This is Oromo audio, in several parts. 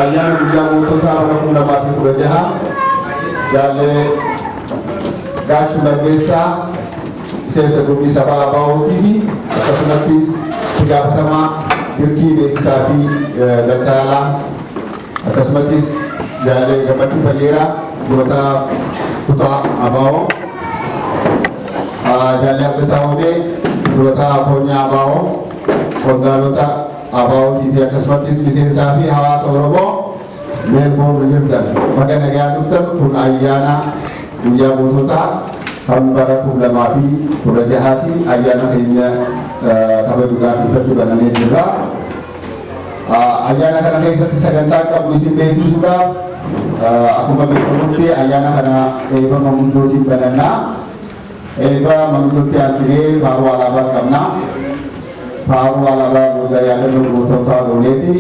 Ayyaana guyyaa goototaa bara 2016 jaallee Gaashuu Lammeessaa, miseensa gumii sabaa ABO'tii fi akkasumattis itti gaafatamaa dirkii beeksisaa fi daldalaa, akkasumattis jaallee Gammachuu Fayyeeraa, durataa kutaa ABO, jaallee Abdataa Oomee, durataa Koonyaa ABO, qondaalota ABO'tii fi akkasumattis miseensaa fi hawaasa Oromoo Meelboorn jirtan, baga nagaan dhuftan. Kun ayyaana guyyaa goototaa kan bara 2016ti. Ayyaana keenya kabajuudhaaf ifatti banamee jirra. Ayyaana kana keessatti sagantaa qabnu isin beeksisuudhaaf, akkuma beekamutti ayyaana kana eebba manguddootiin banannaa. Eebba manguddootti aansinee faaruu alaabaa qabna. Faaruu alaabaa booda yaadannoo goototaa gooneeti.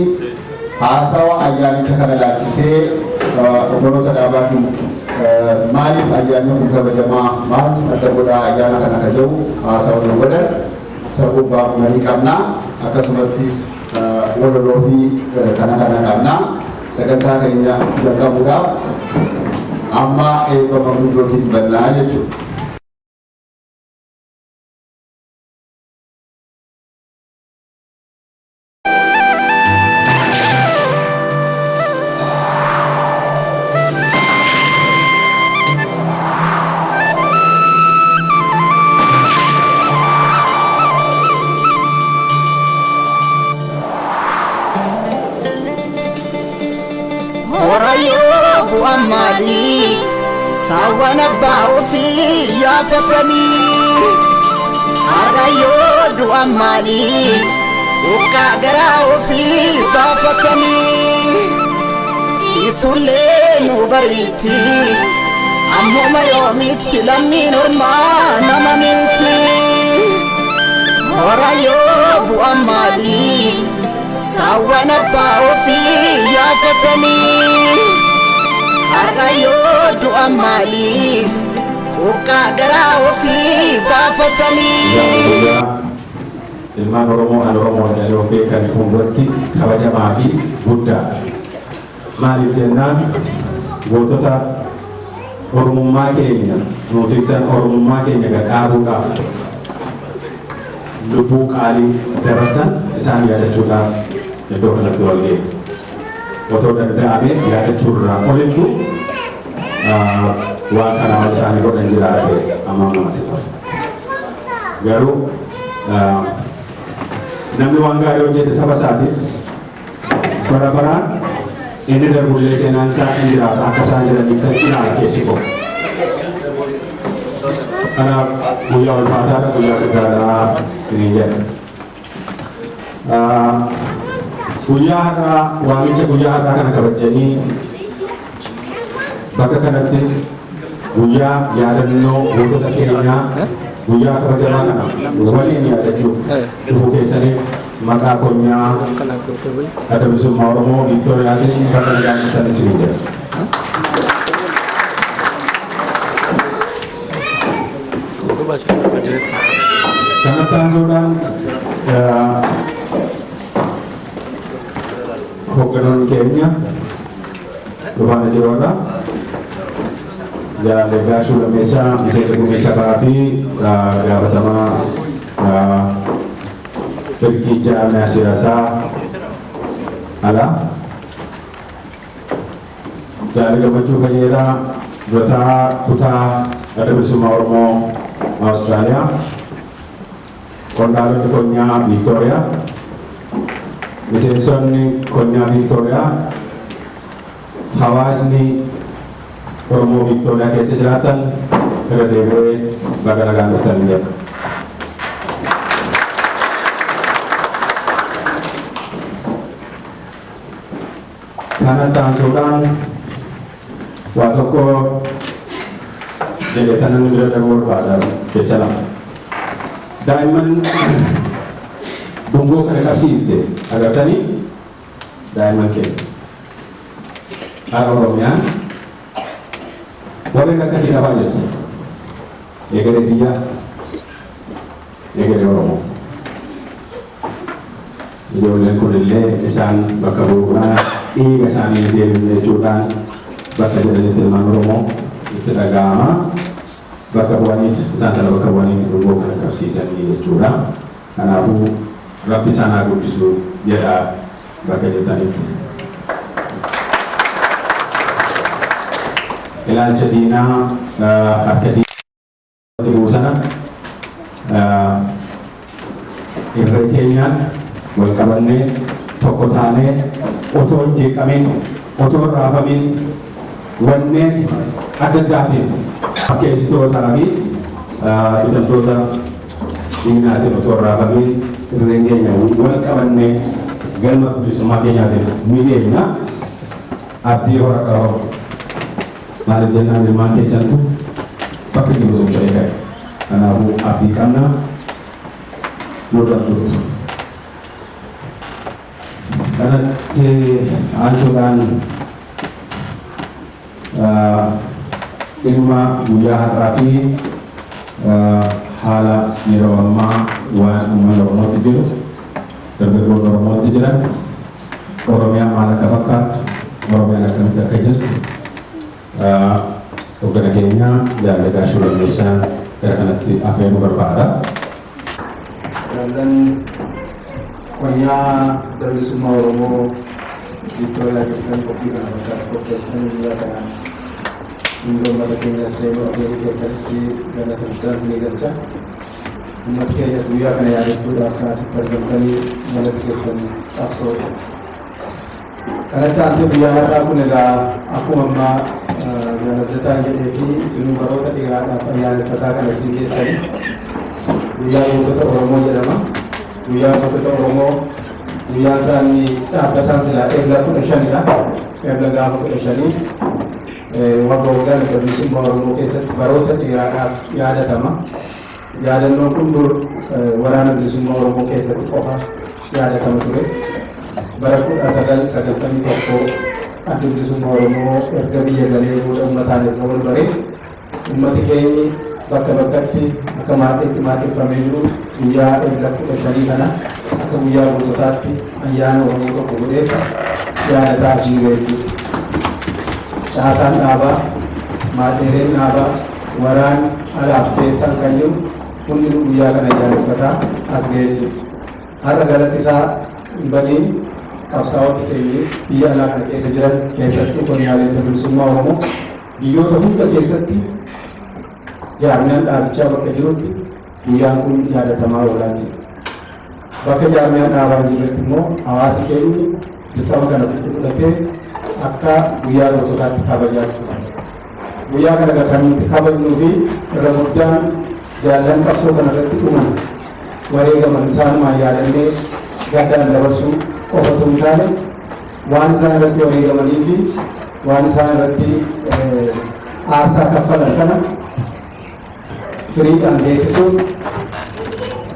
Haasawa ayyaanicha kana ilaalchisee obboloota dhaabaatiin maaliif ayyaanni kun kabajamaa, maal adda godhaa ayyaana kana ka jedhu haasawa nu godhan sabubbaa marii qabna. Akkasumattis walaloo fi kana kana qabna. Sagantaa keenya jalqabuudhaaf amma eebba manguddootiin bannaa jechuudha. Horayyoo bu'aan maalii, saawwan abbaa ofii yaafatanii? Har'ayyoo du'aan maalii, huqqaa garaa ofii baafatanii? Itullee nu bariitti, ammuma yoomitti lammiin ormaa nama miti? Horayyoo bu'aan maalii, saawwan abbaa ofii yaafatanii? Har'ayyoo du'aan maalii, huqqaa garaa ofii baafatanii? Guyyaa ilmaan Oromoo an Oromoo jedhanii of beekan fuulduratti kabajamaa fi guddaa. Maaliif jennaan, gootota Oromummaa keenya nuu tiksan, Oromummaa keenya gad dhaabuudhaaf lubbuu qaalii dabarsan isaan yaadachuudhaaf iddoo kanatti wal ga'e. Otoo danda'ame yaadachuurraa olittu waan kanaa ol isaanii godhan jiraate amma namatti tola. Garuu namni waan gaarii hojjete saba isaatiif bara baraan inni darbullee seenaan isaa hin jiraata akka isaan jedhanitti ilaala keessi koo. Kanaaf guyyaa ulfaataadha, guyyaa guddaadha isiniin jedha. Guyyaa har'aa, waamicha guyyaa har'aa kana kabajanii bakka kanatti guyyaa yaadannoo gootota keenyaa, guyyaa kabajamaa kana waliin yaadachuuf dhufuu keessaniif maqaa konyaa Adda Bilisummaa Oromoo Viiktooriyaatiin bakka nagaan dhuftan isin jedha. Kanatti aansuudhaan hoogganoonni keenya dhufaan jiruudha. Jaalle Gaashuu Lammeessaa, miseensa gumii sabaa fi gaafatamaa firqii jaarmiyaa siyaasaa alaa. Jaalle Gammachuu Fayyeeraa, durataa kutaa Adda Bilisummaa Oromoo Awustiraaliyaa. Qondaalonni konyaa Viiktooriyaa. Miseensonni konyaa Viiktooriyaa. Hawaasni Oromoo Viiktooriyaa keessa jiraatan, irra deebi'ee baga nagaan dhuftan jedha. Kanatti aansuudhaan waa tokko jedhee tanan bira darbuu barbaada, jecha lama. Daa'imman dungoo kana qabsiifte agartanii, daa'imman keenya. Har'a Oromiyaan warreen akkasii dhabaa jirti. Egeree biyyaa, egeree Oromoo. Ijoolleen kunillee isaan bakka bu'uudhaan dhiiga isaanii deebifne jechuudhaan bakka jedhanitti ilmaan Oromoo itti dhaga'ama. Bakka bu'aniit isaan sana bakka bu'aniit dhungoo kana qabsiisanii jechuudha. Kanaafuu Rabbi isaan haa guddisu jedha bakka jirtanitti. Ilaalcha diinaa harka diinaa buusana irree keenyaan wal qabannee tokko taanee otoo hin jeeqamin otoo hin raafamin wanneen adda addaatiin fakkeessitootaa fi bitamtoota diinaatiin otoo hin raafamin irreen keenya wal qabannee galma bilisummaa keenyaatiin ni geenya. Abdii hora qaba. Maaliif jennaan ilmaan keessantu bakka jiru socho'ee ka'e. Kanaafuu abdii qabna nurra turtu. Kanatti aansuudhaan dhimma guyyaa har'aa fi haala yeroo ammaa waan uummanni Oromootti jiru, dargaggoonni Oromootti jiran, Oromiyaan maal akka fakkaattu, Oromiyaan akkamitti akka jirtu, hoggana keenya Jaalle Gaashuu Lammeessaa gara kanatti affeeruu barbaada. Jaallan Konyaa Bilisummaa Oromoo Viiktooriyaa jirtan qophii kana bakka qopheessanii guyyaa kana hundee uummata keenyas ta'ee affeeruu keessanitti galata guddaan isinii galcha. Uummati keenyas guyyaa kana yaadachuudhaaf kan asitti argamtanii galata keessan qabsoo. Kanatti aansee guyyaa har'aa kun egaa akkuma ammaa jaaladdataa jedhee fi isinuu baroota dheeraadhaaf ayyaaneffataa kana isin geessanii guyyaa gootota Oromoo jedhama. Guyyaa gootota Oromoo guyyaan isaanii dhaabbataan silaa Ebla 15dha. Ebla gaafa 15 wagga waggaan adda bilisummaa Oromoo keessatti baroota dheeraadhaaf yaadatama. Yaadannoon kun dur waraana bilisummaa Oromoo keessatti qofa yaadatama ture. Bara 1991 adda bilisummaa Oromoo erga biyya galee booda uummataan erga wal baree uummati keenyi bakka bakkatti akka maadheetti maadheffamee jiru guyyaa Ebla 15 kana akka guyyaa goototaatti ayyaana Oromoo tokko godhee yaadataa asii ga'e jechuudha. Caasaan dhaabaa, maadheeleen dhaabaa, waraan alaaf keessaan kan jiru hundinuu guyyaa kana ayyaaneffataa as ga'ee jechuudha. Har'a galatti isaa hin badiin qabsaa'ota keenya biyya alaa kana keessa jiran keessattuu konyaaleen bilisummaa Oromoo biyyoota hunda keessatti jaarmiyaan dhaabichaa bakka jirutti guyyaan kun yaadatamaa oolaa jira. Bakka jaarmiyaan dhaabaa hin jirretti immoo hawaasi keenya dirqama kana ofitti fudhatee akka guyyaa goototaatti kabajaa jira. Guyyaa kana kan nuti kabajnuu fi irra guddaan jaallan qabsoo kana irratti dhuman wareegaman isaanumaan yaadannee gaddaan dabarsuu qofa otoo hin taane waan isaan irratti wareegamanii fi waan isaan irratti aarsaa kaffalan kana firiidhaan geessisuuf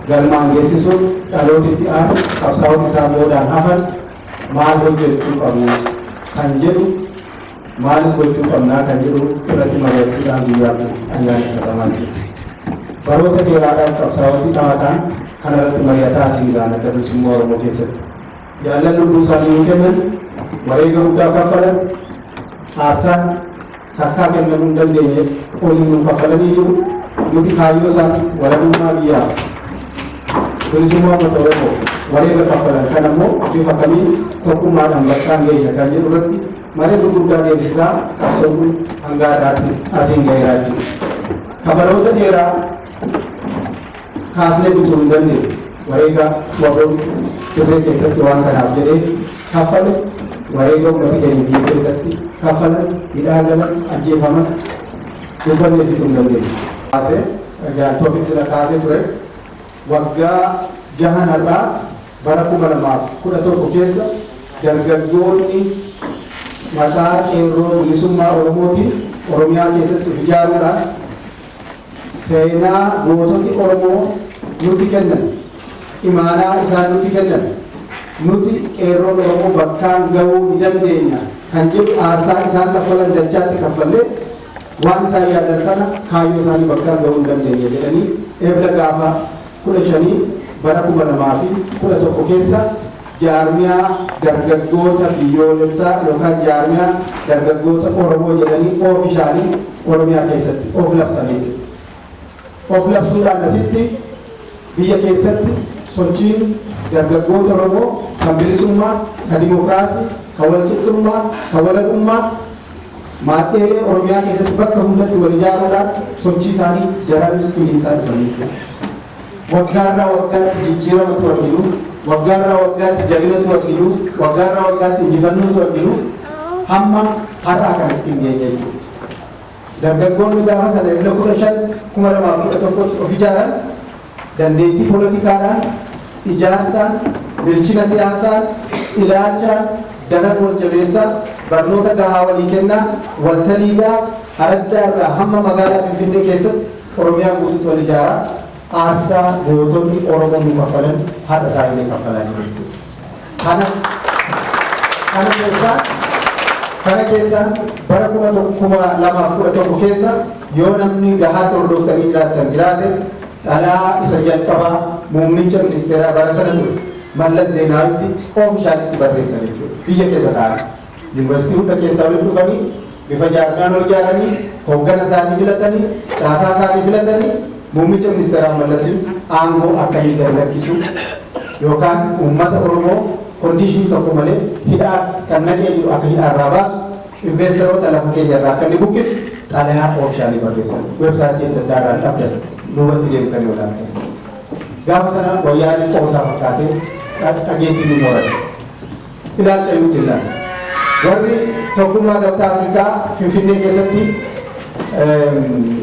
galmaan geessisuuf dhaloota itti aanu qabsaa'ota isaan boodaan hafan maal hojjechuu qabu kan jedhu maalis gochuu qabnaa kan jedhu irratti mari'achuudhaan guyyaa kun ayyaaneffatamaa jira. Baroota dheeraadhaaf qabsaa'oti dhaataan kana irratti mari'ataa asiin ga'an adda bilisummaa Oromoo keessatti. Jaallan lubbuu isaanii hin kennan, wareega guddaa kaffalan, aarsaan takkaa kennamuu hin dandeenye oliin nu kaffalanii jiru. Nuti kaayyoo isaanii walabummaa biyyaa bilisummaa uummata Oromoo wareega kaffalan kan ammoo bifa kamiin tokkummaadhaan bakkaan geenya kan jedhu irratti marii gurguddaa deemsisaa qabsoon kun hanga har'aatti asiin ga'eeraa jechuudha. Kabaroota dheeraa kaasnee bituu hin dandeenye wareega waboon dirree keessatti waan kanaaf jedhee kaffale wareega uummata keenya biyya keessatti kaffalan hidhaa galan ajjeefaman dubbannee bituu hin dandeenye. Kaasee Toofik sila kaasee ture waggaa jahan har'aa bara 2011 keessa dargaggoonni maqaa qeerroo bilisummaa Oromootiin Oromiyaa keessatti of ijaaruudhaan seenaa goototi Oromoo nuti kennan imaanaa isaan nuti kennan nuti qeerroon Oromoo bakkaan gahuu ni dandeenya kan jedhu aarsaa isaan kaffalan dachaatti kaffallee waan isaan yaadan sana kaayyoo isaanii bakkaan gahuu ni dandeenya jedhanii Ebla gaafa 15 bara 2011 keessa Jaarmiyaa dargaggoota biyyoolessaa yookaan jaarmiyaa dargaggoota Oromoo jedhanii officially Oromiyaa keessatti of labsanii. Of labsuudhaan asitti biyya keessatti sochiin dargaggoota Oromoo kan bilisummaa, kan dimokiraasii, kan walqixxummaa, kan walabummaa maadheelee Oromiyaa keessatti bakka hundatti wal ijaaruudhaan sochii isaanii daran finiinsaa dhufanii. Waggaarraa waggaatti jijjiiramatu arginu, waggaarraa waggaatti jabinatu arginu, waggaarraa waggaatti injifannootu arginu, hamma har'aa kanatti hin geenye jechuudha. Dargaggoonni gaafa sana Ebila 15, 2011tti of ijaaran dandeettii poolitikaadhaan, ijaarsaan, bilchina siyaasaan, ilaalchaan daran wal jabeessaa, barnoota gahaa walii kennaa, waltaliigaa, araddaa irraa hamma magaalaa Finfinnee keessatti Oromiyaa guutuutti wal ijaaraa, aarsaa gootonni Oromoo nu kaffalan har'a isaanii kaffalaa jiru jechuudha. Kana keessaa bara 2011 keessa yoo namni gahaatti hordoftanii jiraattan jiraate, xalaa isa jalqabaa muummicha ministeeraa bara sana ture Mallas Zeenaawitti officialitti barreessan jechuudha. Biyya keessa taa'an. Yuunivarsiitii hunda keessaa walitti dhufanii, bifa jaarmiyaan ol ijaaranii, hoggana isaanii filatanii, caasaa isaanii filatanii, muummicha ministeeraa Mallasiin aangoo akka inni gad lakkisu yookaan uummata Oromoo condition tokko malee hidhaa kan naqee jiru akka hidhaa irraa baasu, investoroota lafa keenya irraa akka inni buqqisu xalayaa officially barreessan. Website adda addaa irraa dhabdan, duubatti deebitanii olaantan. Gaafa sana wayyaaneen qoosaa fakkaatee dhageettii nu morate. Ilaalcha iyyuutti ilaala. Warri tokkummaa gamtaa Afrikaa Finfinnee keessatti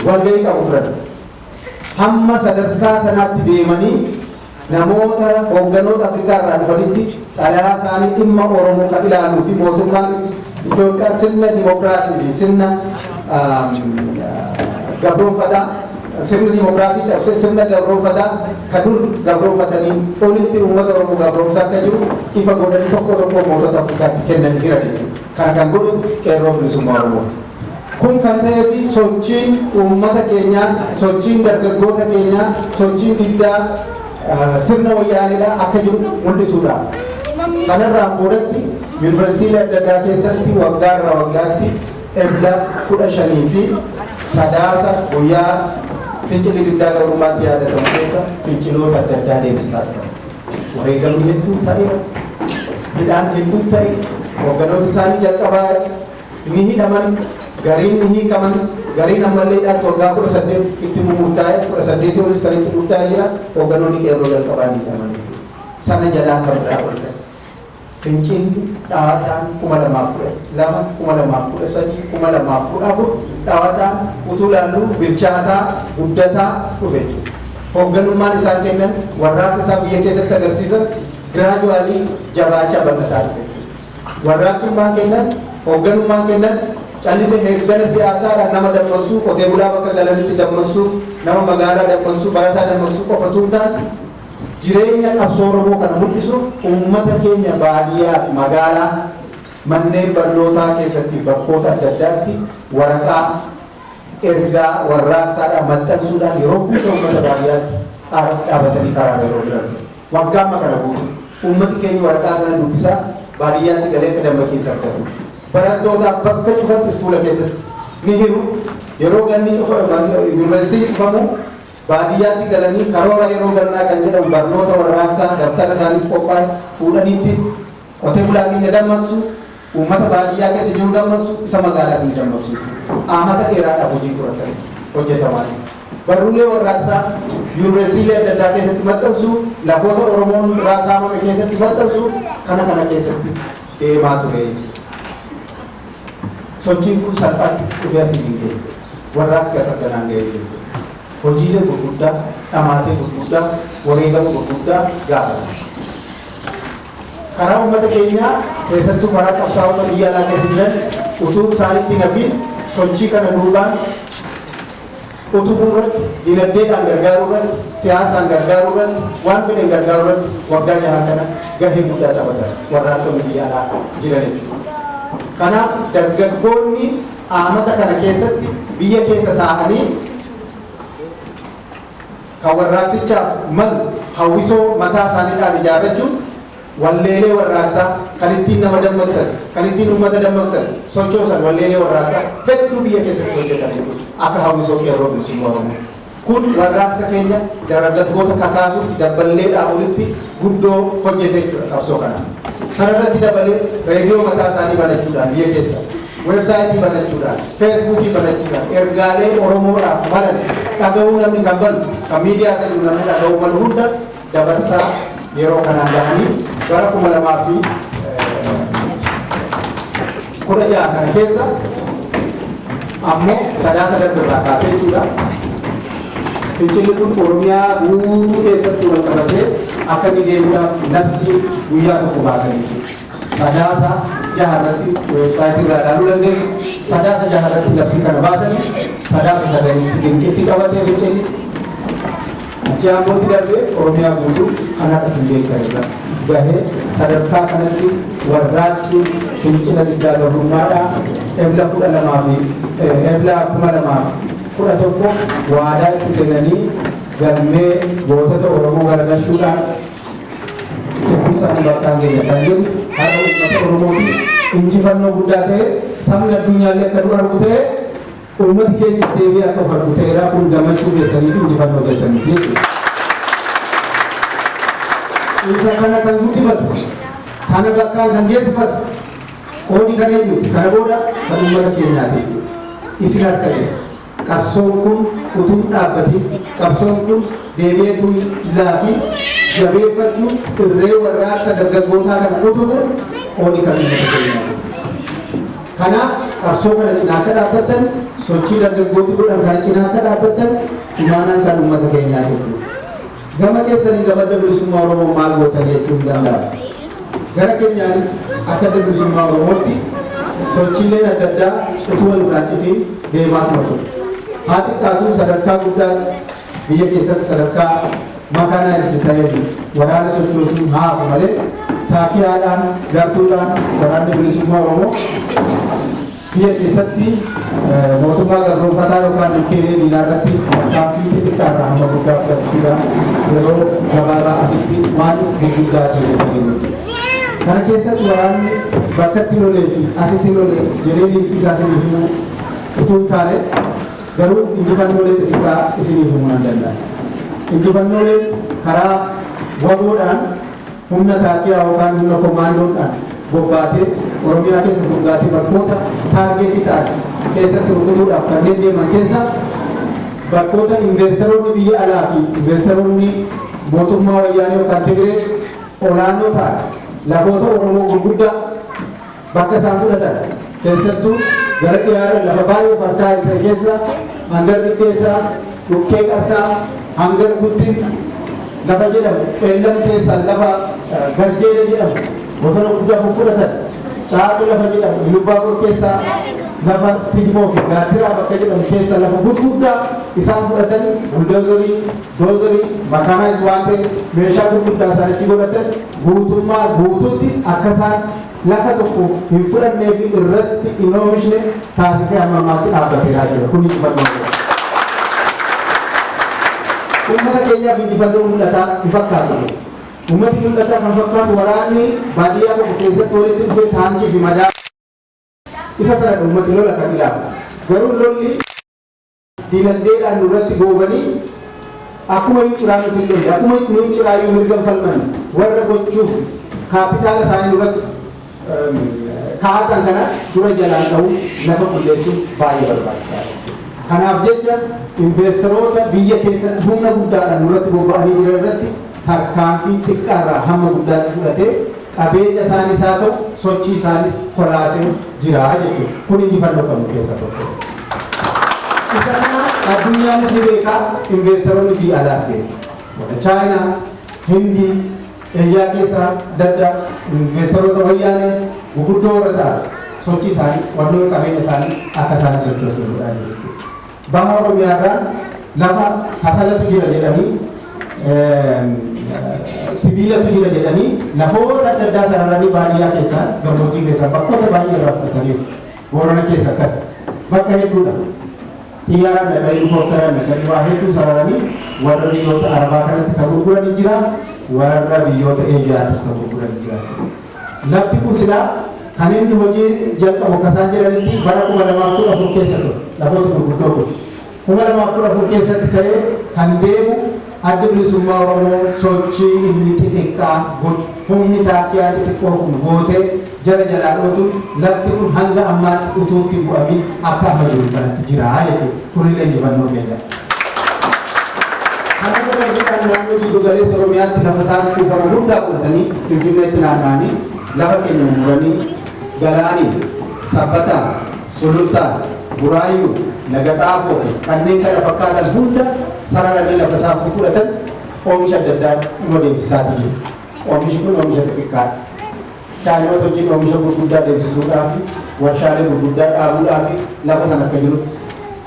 walgahii qabu turan. Hamma sadarkaa sanaatti deemanii namoota hoogganoota Afrikaa irraa dhufanitti xalayaa isaanii dhimma Oromoo kan ilaaluu fi mootummaan Itoophiyaa sirna dimokiraasii fi sirna gabroonfataa, sirna dimokiraasii cabsee sirna gabroonfataa kan dur gabroonfatanii olitti uummata Oromoo gabroomsaa akka jiru ifa godhanii tokko tokko mootota Afrikaatti kennanii jiran jechuudha. Kana kan godhe Qeerroo Bilisummaa Oromooti. Kun kan ta'ee fi sochiin uummata keenyaa, sochiin dargaggoota keenyaa, sochiin diddaa sirna wayyaaneedha akka jiru mul'isuudha. Sanarraan boodatti yuunivarsiitii adda addaa keessatti waggaarraa waggaatti Ebla 15 fi Sadaasa guyyaa fincilli diddaa gabrummaatti yaadatamu keessa finciloota adda addaa deemsisaa turan. Wareegamni hedduu ta'eera. Hidhaan hedduu ta'e. Hoogganoota isaanii jalqabaa ni hidhaman, gariin ni hiikaman, gariin ammallee hidhaatti waggaa 18 itti murtaa'e, 18 olis kan itti murtaa'e jira. Hoogganoonni Qeerroo jalqabaa ni hidhaman. Sana jalaa kan biraa ol ta'e. Fincilli dhaawataan 2012, 2013, 2014 dhaawataan utuu laalluu bilchaataa guddataa dhufe jechuudha. Hoogganummaan isaan kennan, warraaqsa isaan biyya keessatti agarsiisan gradually jabaachaa bal'ataa dhufe jechuudha. Warraaqsummaan kennan, hoogganummaan kennan callise heeggana siyaasaadhaan nama dammaqsuu, qotee bulaa bakka galanitti dammaqsuu, nama magaalaa dammaqsuu, barataa dammaqsuu qofatu hin taane, jireenya qabsoo Oromoo kana mul'isuuf uummata keenya baadiyyaa fi magaalaa manneen barnootaa keessatti bakkoota adda addaatti waraqaa ergaa warraaqsaadhaan maxxansuudhaan yeroo guutuu uummata baadiyyaatti dhaabatanii karaa yeroo jiran. Waggaa amma kana guutuu uummati keenya waraqaa sana dubbisaa baadiyyaatti galee akka dammaqiinsa argatu. Barattootaaf bakka cufatti iskuula keessatti ni hiru. Yeroo ganni cufa, yuunivarsiitiin cufamu, baadiyyaatti galanii karoora yeroo gannaa kan jedhamu barnoota warraaqsaa dabtara isaaniif qophaa'e fuudhaniitti qotee bulaa keenya dammaqsu, uummata baadiyyaa keessa jiru dammaqsu, isa magaalaas ni dammaqsu. Amata dheeraadhaaf hojii kun akkas hojjetamaa. Barruulee warraaqsaa yuunivarsiitiilee adda addaa keessatti maxxansu, lafoota Oromoon irraa saamame keessatti maxxansu, kana kana keessatti deemaa ture. Sochiin kun salphaatti dhufee asii hin ga'e. Warraaqsi har'a ganaan ga'ee jiru. Hojiilee gurguddaa, dhamaatee gurguddaa, wareegama gurguddaa gaafata. Karaa uummata keenyaa, keessattuu karaa qabsaa'ota biyya alaa keessa jiran, utuu isaanitti hin sochii kana duubaan utubuu irratti, dinagdeedhaan gargaaruu irratti, siyaasaan gargaaruu irratti, waan fedhan gargaaruu irratti waggaa jaha kana gahee guddaa taphatan warraaqtonni biyya alaa jiran jechuudha. Kanaaf dargaggoonni aamata kana keessatti biyya keessa taa'anii kan warraaqsichaaf malu hawwisoo mataa isaaniidhaan ijaarrachuun Walleelee warraaqsaa kan ittiin nama dammaqsan, kan ittiin uummata dammaqsan, sochoosan, walleelee warraaqsaa hedduu biyya keessatti hojjetan jechuudha. Akka hawwisoo Qeerroo Bilisummaa Oromoo. Kun warraaqsa keenya dargaggoota kakaasuutti dabballeedhaa olitti guddoo hojjete jechuudha qabsoo kana. Sanarratti dabalee reediyoo mataa isaanii banachuudhaan biyya keessa, weebsaayitii banachuudhaan, feesbuukii banachuudhaan ergaalee Oromoodhaaf malan dhaga'uu namni kan balu, kan miidiyaa ta'e namni dhaga'uu malu hunda dabarsaa yeroo kanaan gahanii bara 2016 kana keessa ammoo Sadaasa darbirraa kaasee jechuudha. Fincilli kun Oromiyaa guutuu keessatti wal qabatee akka inni deemuudhaaf labsii guyyaa tokko baasanii jechuudha. Sadaasa 6 irratti weebsaayitii irraa ilaaluu dandeessu. Sadaasa 6 irratti labsii kana baasanii Sadaasa 9tti Gincitti qabatee fincilli. Achi aangootti darbee Oromiyaa guutuu kan har'a isin beektan irra gahee sadarkaa kanatti warraaqsi fincila diddaa gabrummaadhaa Ebla 12 fi Ebla 2011 waadaa itti seenanii galmee gootota Oromoo garagalchuudhaan hedduu isaanii bakkaan keenya kan jedhu har'a uummata Oromootiif injifannoo guddaa ta'e, sabni addunyaallee akka nu argu ta'e, uummati keenyas deebi'ee akka of argu ta'eera. Kun gammachuu keessanii fi injifannoo keessaniiti jechuudha. Isa kana kan guddifatu, kana bakkaan kan geessifatu qoodii kan eenyuti? Kana booda kan uummata keenyaati jechuudha. Isin harka jira. Qabsoon kun utuu hin dhaabbatin, qabsoon kun deebi'eetu laafin, jabeeffachuu, irree warraaqsa dargaggootaa kana utubuun qoodii kan uummata keenyaati. Kanaaf qabsoo kana cinaa akka dhaabbattan, sochii dargaggooti godhan kana cinaa akka dhaabbattan imaanaan kan uummata keenyaa jechuudha. Gama keessanii gama Adda Bilisummaa Oromoo maal gootan jechuun danda'ama. Gara keenyaanis akka Adda Bilisummaa Oromootti sochiileen adda addaa utuu wal irraa citiin deemaa ture. Haa xiqqaatu sadarkaa guddaa biyya keessatti sadarkaa mechanized ta'een waraana sochoosuun haa hafu malee, taakiyaadhaan, gartuudhaan Waraanni Bilisummaa Oromoo biyya keessatti mootummaa gabroonfataa yookaan lukkeelee diinaa irratti tarkaanfii xixiqqaa irraa hamma guddaa fudhachuudhaan yeroo gabaabaa asitti waan gurguddaa hojjetanii jiru. Kana keessatti waraanni bakkatti lolee fi asitti lolee jedhee liistii isaa isinii himuu utuu hin taane, garuu injifannoolee xixiqqaa isiniif himuu nan danda'a. Injifannooleen karaa waboodhaan humna taakiyaa yookaan humna komaandoodhaan bobbaatee Oromiyaa keessa furgaatee bakkoota target ta'an keessatti rukutuudhaaf kanneen deeman keessa, bakkoota investeroonni biyya alaa fi investeroonni mootummaa wayyaanee yookaan Tigree olaanoo ta'an, lafoota Oromoo gurguddaa bakka isaan fudhatan, keessattuu gara dhiyaarra lafa baay'ee fertile ta'e keessa, Hangar Dhidheessaa, Dhukkee Qarsaa, Hangar Guttin lafa jedhamu, Qeellam keessaa lafa Garjeela jedhamu bosona guddaa fudhatan, Caaqu lafa jedhamu, Ilubbaabor keessaa lafa Sigmoo fi Gaattiraa bakka jedhamu keessa lafa gurguddaa isaan fudhatan, buldoozorii, doozorii, mechanized waan ta'e meeshaa gurguddaa isaan achi godhatan guutummaa guutuutti akka isaan lafa tokko hin fudhannee fi irratti hin oomishne taasisee hamma ammaatti dhaabbateeraa jira. Kun injifannoo jira. Uummata keenyaaf injifannoo mul'ataa hin fakkaatu. Uummati mul'ataa kan fakkaatu waraanni baadiyyaa tokko keessatti walitti dhufee taankii fi madaa isa sanadha uummati lola kan ilaalu. Garuu lolli dinagdeedhaan nurratti goobanii akkuma iyyuu ciraa nuti hin lolle, akkuma nuyi ciraayyuu mirga hin falmanne warra gochuuf kaapitaala isaanii nurratti kaa'atan kana dura jalaan dha'u, lafa qulleessuun baay'ee barbaachisaadha. Kanaaf jecha investeroota biyya keessatti humna guddaadhaan nurratti bobba'anii jiran irratti tarkaanfii xiqqaarraa hamma guddaatti fudhatee qabeenya isaanis haa ta'u sochii isaanis kolaasee jira jechuudha. Kun injifannoo qabnu keessaa tokko. Isa kana addunyaanis ni beekaa, investeroonni biyya alaas beeku. Warra Chaayinaa, Hindii, Eeshiyaa keessaa adda addaa investeroota wayyaanee guguddoo warra ta'an sochii isaanii, wannoon qabeenya isaanii akka isaan sochoosan godhaa jiru jechuudha. Baha Oromiyaarraan lafa kasalatu jira jedhanii, sibiilatu jira jedhanii lafoota adda addaa sararanii baadiyyaa keessaa, gammoojjii keessaa bakkoota baay'ee irraa fudhataniiru. Boorana keessa akkas bakka hedduudha. Xiyyaaraan dhaqanii, helikoophteraan dhaqanii waa hedduu sararanii warra biyyoota Arabaa kanatti kan gurguranii jira. Warra biyyoota Eeshiyaatis kan gurguran jira. Lafti kun silaa kan inni hojii jalqabu akka isaan jedhanitti bara 2014 keessa ture. Lafoota gurguddoo kun 2014 keessatti ta'ee kan deemu Adda Bilisummaa Oromoo sochii inni xixiqqaa humni taakkiyaa xixiqqoo kun gootee jala jalaa dhootu lafti kun hanga ammaatti utuu itti hin bu'amin akka amma jiru kanatti jira jechuudha. Kunillee injifannoo keenya. Kana bira darbuudhaan naannoo giddu galeessa Oromiyaatti lafa isaan kuufama guddaa qootanii Finfinneetti naanna'anii lafa keenya muranii Galaanii, Sabbataa, Sulultaa, Buraayyuu, Laga Xaafoo fi kanneen kana fakkaatan hunda sararanii lafa isaan fudhatan oomisha adda addaa dhuma deemsisaatii jiru. Oomishi kun oomisha xixiqqaadha. Chaayinoota wajjin oomisha gurguddaa deemsisuudhaaf, warshaalee gurguddaa dhaabuudhaaf, lafa sana akka jirutti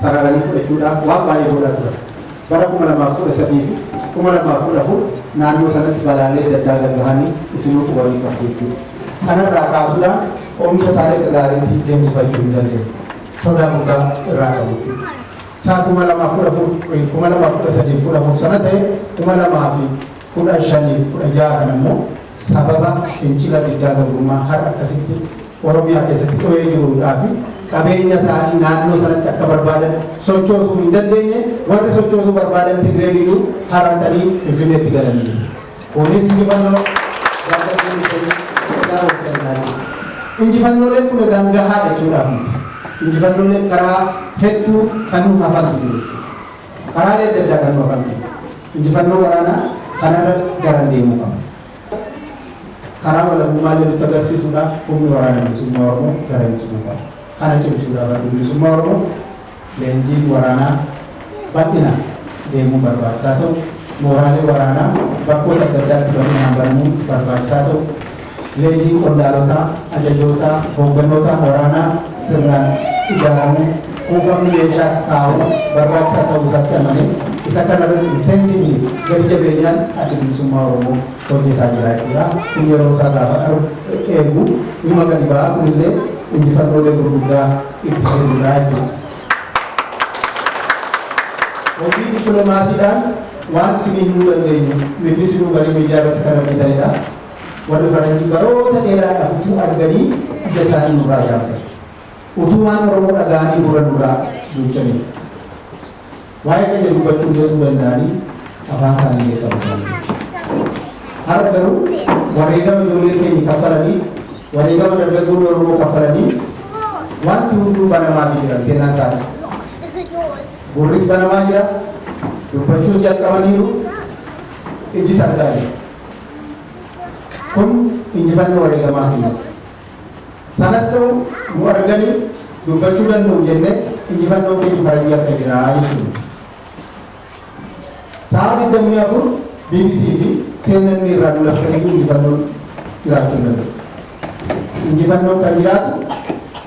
sararanii fudhachuudhaaf waan baay'ee godhaa turan. Bara 2013 fi 2014 naannoo sanatti balaalee adda addaa gaggahanii isinuu qubanii qabdu jechuudha. Kanarraa kaasuudhaan oomisha isaanii akka gaariitti deemsifachuu hin dandeenye. Sodaa guddaa irraa qabu jechuudha. Isaa 2014, 2013 14 sana ta'e, 2015 16 kan immoo sababa fincila diddaa gabrummaa har'a akkasitti Oromiyaa keessatti dho'ee jiruudhaa fi qabeenya isaanii naannoo sanatti akka barbaadan sochoosuu hin dandeenye. Warri sochoosuu barbaadan Tigreen iyyuu haratanii Finfinneetti galanii jiru. Kunis injifannoo dargaggoonni keenya irraa hojjetaa jiru. Injifannooleen kun egaa gahaa jechuudhaaf miti. Injifannooleen karaa hedduu kan nu hafantu jiru. Karaalee adda addaa kan nu hafantu jiru. Injifannoo waraanaa kanarra daran deemuu qaba. Karaa walabummaa nutti agarsiisuudhaaf humni waraana bilisummaa Oromoo daran cimuu qaba. Kana cimsuudhaaf Adda Bilisummaa Oromoo leenjiin waraanaa bal'ina deemuu barbaachisaa ta'u, mooraalee waraanaa bakkoota adda addaatti bal'inaan banamuun barbaachisaa ta'u, leenjiin qondaalotaa, ajajootaa, hoogganoota waraanaa sirnaan ijaaramuu, kuufamni meeshaa taa'uu barbaachisaa ta'uu isaatti amanee isa kanarratti intensively gadi jabeenyaan Adda Bilisummaa Oromoo hojjetaa jira jechuudha. Kun yeroo isaa gaafa dharu eegu dhimma gadi ba'aa, kunillee injifannoolee gurguddaa itti deemudha jechuudha. Hojii dippiloomaasiidhaan waan isinii himuu dandeenyu miti, isinuu garii miidiyaa irratti kan argitanidha. Warri faranjii baroota dheeraadhaaf utuu arganii ija isaanii nurraa jaamsan. Utuu waan Oromoo dhaga'anii gurra nurraa duuchanii. Waa'ee keenya dubbachuu illee danda'anii afaan isaanii illee qabatanii. Har'a garuu wareegama ijoolleen keenya kaffalanii, wareegama dargaggoonni Oromoo kaffalanii wanti hunduu banamaa fi jira kennaan isaanii. Gurris banamaa jira, dubbachuus jalqabaniiru, ijis argaa jira. Kun injifannoo wareegamaa keenya. Sanas ta'u nu arganii dubbachuu danda'u jennee injifannoo keenya faranjii harka jira jechuudha. Sa'a 24 BBC fi CNN irraa nu labsanii injifannoon jiraachuu hin danda'u. Injifannoon kan jiraatu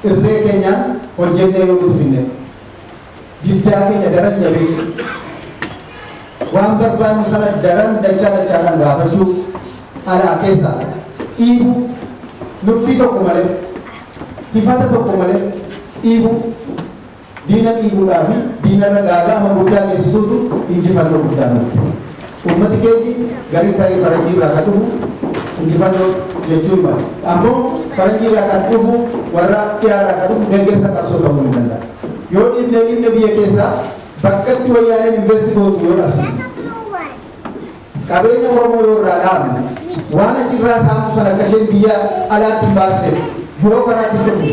irree keenyaan hojjennee yoo nuti finne, diddaa keenya daran jabeessuu, waan barbaannu sana daran dachaa dachaadhaan gaafachuu, alaa keessaa dhiibuu, nuffii tokko malee, hifata tokko malee dhiibuu, diina dhiibuudhaa fi diinarra gaaga'ama guddaa geessisuutu injifannoo guddaa nuuf. Uummati keenya garii tarii faranjii irraa kan dhufu injifannoo jechuun mala. Ammoo faranjii irraa kan dhufu, warra dhiyaarraa kan dhufu deeggarsa qabsoo ta'uu ni danda'a. Yoo dhiibnee dhiibne biyya keessaa bakkatti wayyaaneen invest gootu yoo dhabsiifne, qabeenya Oromoo yoo irraa dhaabne, waan achirraa saamtu sana akka isheen biyya alaatti hin baasneef yoo karaatti cufne,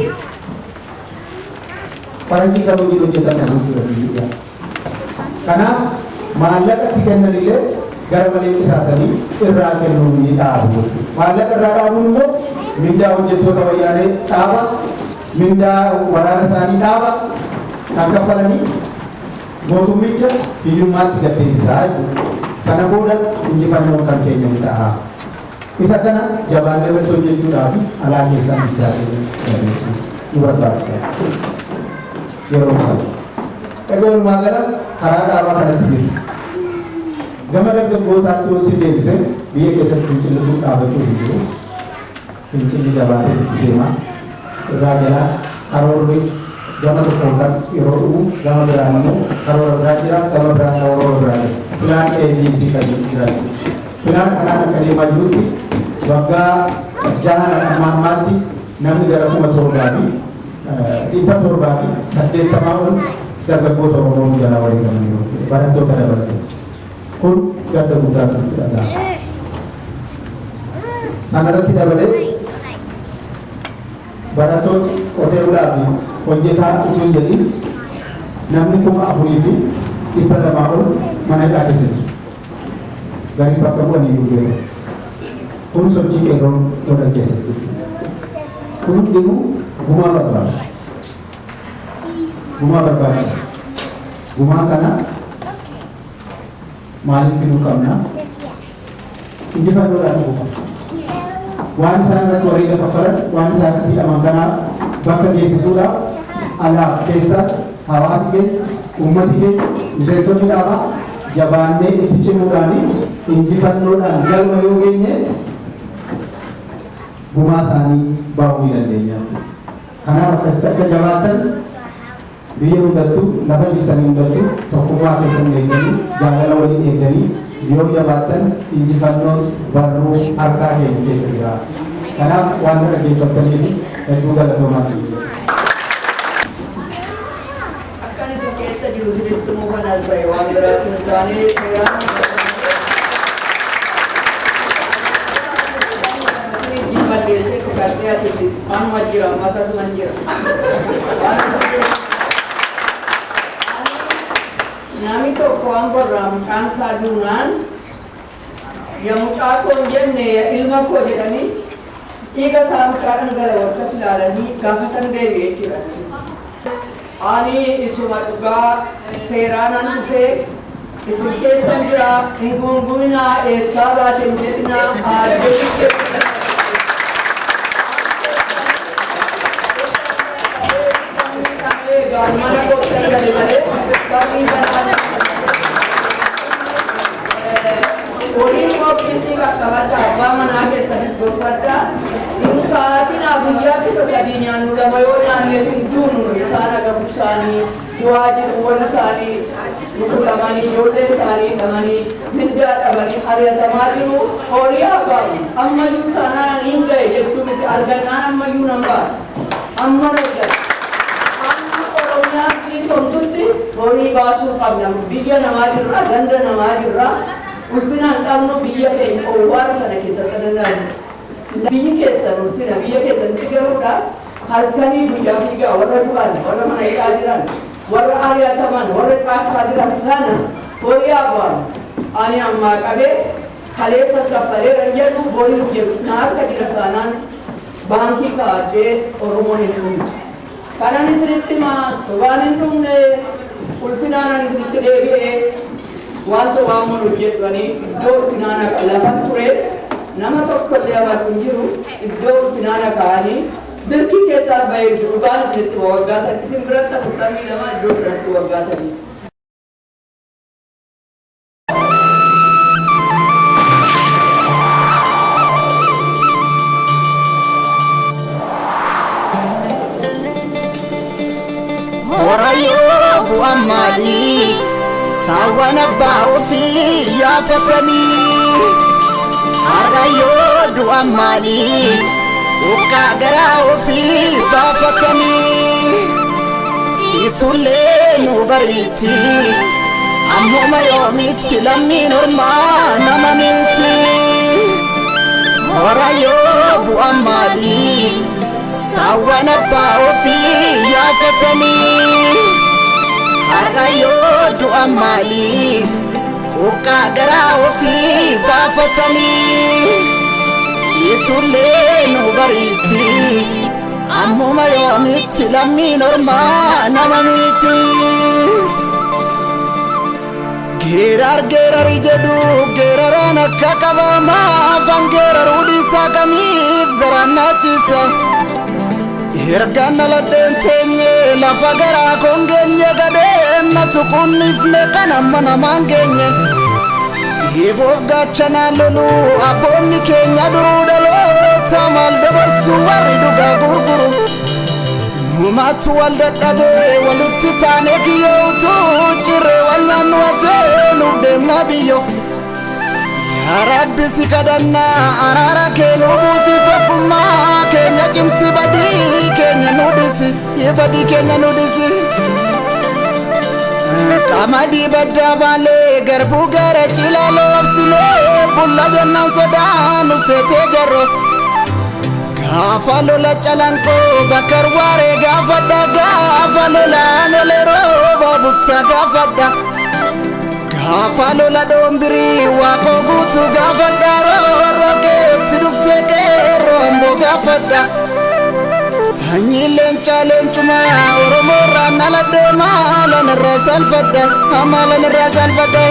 faranjii kan hojii hojjetan kan hojjetan. Kanaaf maallaqa itti kennan illee gara malee qisaasanii irraa kennuu ni dhaabu jechuudha. Maallaqa irraa dhaabuun immoo mindaa hojjettoota wayyaanee dhaaba, mindaa waraana isaanii dhaaba, kan kaffalanii mootummicha hiyyummaatti gad deebisaa jechuudha. Sana booda injifannoon kan keenya ni ta'a. Isa kana jabaannee irratti hojjechuudhaaf alaa keessaa biddaa keenya jabeessuu nu barbaachisa. Yeroo sana. Egaa walumaa gala karaa dhaabaa kanatti jira. Gama dargaggootaatti yoo si deebise, biyya keessatti fincilli kun dhaabachuu hin jiru. Fincilli jabaatee itti deema. Irraa jalaa karoorri gama tokkoon kan yeroo dhumu, gama biraan immoo karoora biraa jira, gama biraan karoora biraa jira. Plan A, B, C kan jedhu jira jechuudha. Pilaana kanaan akka deemaa jirutti waggaa jahan amma ammaatti namni gara 7780 ol dargaggoota Oromoo jalaa wareegamaniiru, barattoota dabalatee. Kun gadda guddaatu itti dhaga'ama. Sanarratti dabalee barattooti, qotee bulaa fi hojjetaa utuu hin jedhin namni 4200 ol mana hidhaa keessa jiru. Garii bakka bu'anii beekamu. Kun sochii qeerroon godhan keessatti. Kun hundinuu gumaa barbaada. Gumaa barbaachisa. Gumaa kana maaliif fiduu qabna? Injifannoodhaan dhufuu qabna. Waan isaan irratti wareega kaffalan, waan isaan irratti hidhaman kanaa bakka geessisuudhaaf alaaf keessa hawaasi keenya, uummati keenya, miseensonni dhaabaa jabaannee itti cimuudhaan injifannoodhaan galma yoo geenye gumaa isaanii baa'uu ni dandeenya. Kanaaf akkasitti akka jabaattan, biyya hundattuu, lafa jirtanii hundattuu tokkummaa keessan eegdanii, jaalala waliin eegdanii yoo jabaattan injifannoon barruu harkaa keenya keessa jira. Kanaaf waan nu dhaggeeffattaniif hedduu galatoomaa isin jedha. Akkan isin keessa jiru isinitti immoo kan as ba'e waan biraatu hin taane seeraan balleessee dhokadhee asitti waanuma jira, ammas asuman jira. Namni tokko waan borraa mucaan isaa duunaan, "Ya mucaa koo" hin jenne, "Ya ilma koo" jedhanii dhiiga isaa mucaa dhangala'u akkas ilaalanii gaafa san deebi'e jechuudha. Ani isuma dhugaa seeraanan dhufee isin keessan jira. Hin guunguminaa, eessaa baate hin jedhinaa, aadde. Mana koottan gale malee barrii banaa horiin qophiisii qaqqabadha, abbaa manaa keessanis gorfadha. Hin kaatinaa, guyyaatti isa sadii nyaannu, lama yoo nyaanne hin duunu. Isaan agabu isaanii du'aa jiru, warri isaanii rukutamanii, ijoollee isaanii hidhamanii, mindaa dhabanii ari'atamaa jiru. Horii abbaamu ammayyuu taanaan hin ga'e jechuu miti, argannaan ammayyuu nan baasa, amma argata. Amma Oromiyaan bilisomtutti horii baasuu qabna. Biyya namaa jirra, ganda namaa jirra, ulfina hin qabnu. Biyya keenya owwaara sana keessatti danda'amu. Biyyi keessan ulfina biyya keessanitti galuudhaaf halkanii guyyaa fiigaa, warra du'an, warra mana hidhaa jiran, warra ari'ataman, warra caakkaa jiran sana horii abbaamu. Ani ammaa qabee kaleessas kaffaleera hin jedhu, horii hin jedhu. Na harka jira taanaan baankii kaa'adhee Oromoon hin dhumtu. Kanan isinitti himaa, sobaan hin dhumne, ulfinaan ani isinitti deebi'ee waan sobaan mun hojjedhanii iddoo ulfinaan lafan tures nama tokkollee amadhu hin jiru. Iddoo ulfinaan kaa'anii birkii keessaa bahee jiru. Dhugaan isinitti waggaa 3 isin biratti 42, iddoo biratti waggaa 3. Horayyoo bu'aan maalii saawwan abbaa ofii yaafatanii? Har'ayyoo du'aan maalii huqqaa garaa ofii baafatanii? Itullee nu bariitti, ammuma yoomitti lammiin ormaa nama miti? Horayyoo bu'aan maalii saawwan abbaa ofii yaafatanii? Har'ayyoo du'aan maalii huqqaa garaa ofii baafatanii? Itullee nu bariitti, ammuma yoomitti lammiin ormaa nama miti? Geerar geerari jedhu, geeraraan akka qabamaa afaan geeraruu dhiisaa kamiif garaan naachisa. Ergaan aladheen teenye lafa garaa koon geenye, gadheen na tuqunnifne kan amma namaan geenye. Eeboof gaachanaan lolu abboonni keenya duruu, dhaloota maal dabarsu warri dhugaa gurguru? Numaatu wal dadhabee walitti taane kiyyootu cirree wal nyaannu aseenuuf deemna biyyo. Yaa Rabbi si kadhannaa araara kee nu buusi tokkummaa keenya cimsi badii keenya nu dhisi badii keenya nu dhisi. Qamadii baddaa baalee garbuu gara cilaaloo obsilee bulla jennaan sodaanu seetee jarro. Gaafa lola calanqoo bakkar waaree gaafadha gaafa lolaan olee rooba buttaa gaafadha. Gaafa lola dhoombirii waaqoo guutuu gaafadha roorroo keetti dhuftee qeerroo amboo gaafadha. Sanyii leencaa leencumaa Oromoo irraan dhaladhee maalan irraa salfadha maalan irraa salfadha.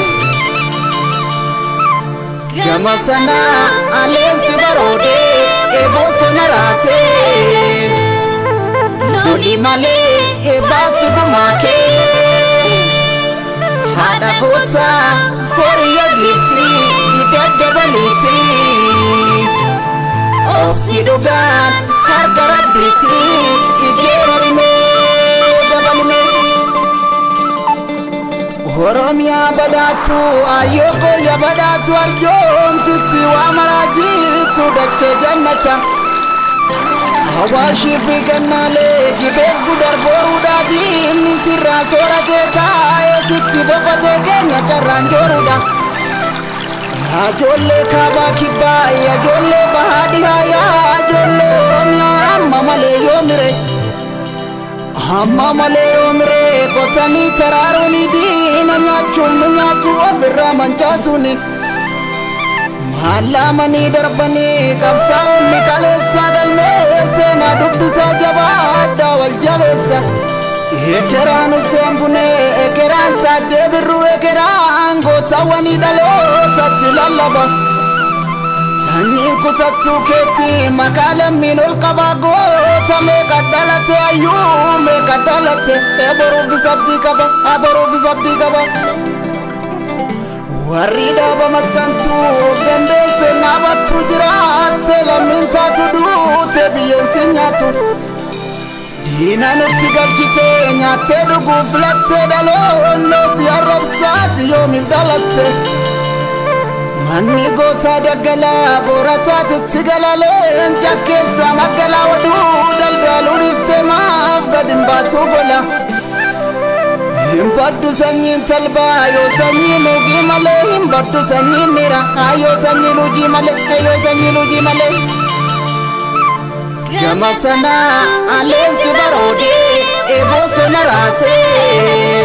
Gama sanaa leenci baroodee eeboo sona raasee loli malee eebbaasi gumaa kee haadha gootaa horiya giiftii daddabaliitii obsi dhugaan harka rabbiitii geerarimee dabalimee. Oromiyaa badhaatu ayyoo kooyya badhaatu arjoomtitti waa maraa jiitu dachee jannata. Hawaashii fi gannaalee gibeef gudar boruudha diinni sirraa sooratee taa'ee sitti boqotee keenya carraan jooruudha. Ijoollee kaabaa kibbaa ijoollee bahaa dhihaa yaa ijoollee Oromiyaa amma malee yoo mire. Amma malee yoo mire qotanii taraaruuni diina nyaachuun nu nyaatu ofirraa mancaasuuni. Maallaamanii darbanii qabsaa'onni kaleessaa galmee seenaa dubbisaa jabaadhaa wal jabeessa. Ekeraan Hussein Bunee, ekeraan Taaddee Birruu, ekeraan gootawwanii dhalootatti lallaba. Sanyiin kutattuu keetii maqaa lammiin ol qabaa goota meeqa dhalate ayyuu meeqa dhalate boruufis abdii qaba boruufis abdii qaba. Warri dhaaba maxxantuu of dandeesse dhaabattu jiraatte lammiin taatu duute biyyeen si nyaatu. Diina nutti galchite nyaattee dhuguu filattee dhaloonnoo si arrabsaati yoomiif dhalatte. Manni gootaa daggalaa boorataatitti galalee leenca keessa magaalaa oduu daldaluu dhiiftee maaf gad hin baatu gola. Hin baddu sanyiin talbaa yoo sanyii nuugii malee hin baddu sanyiin dhiira yoo sanyii luujii malee yoo sanyii luujii malee. Gama sanaa leenci baroodee eeboo sona raasee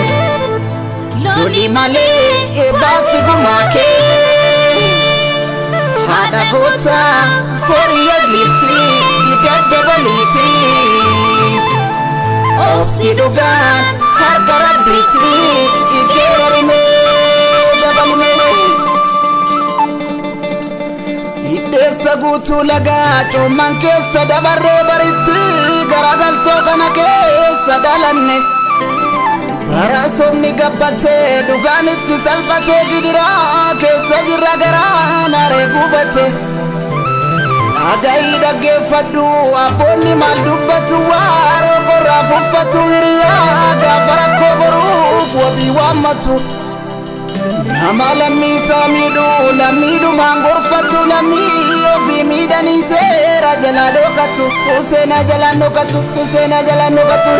loli malee eebbaasi gumaa kee haadha gootaa horiya giiftii daddabaliitii obsi dhugaan harka rabbiitii geerarimee dabalimee. Hiddeessa guutuu lagaa coomman keessa dabarree baritti garagaltoo kana keessa dhalanne. Bara sobni gabbatee dhugaan itti salphatee gidiraa keessa jirra garaan aree gubate. Dhaga'ii dhaggeeffadhu abboonni maal dubbatu waaroo qorraaf uffatu hiriyaa gaafa rakkoo boruuf wabii waammatu. Nama lammii isaa miidhu lammiidhumaan gorfatu lammii ofii miidhanii seera jalaa dhokatu seenaa jalaa dhokatu seenaa jalaa dhokatu.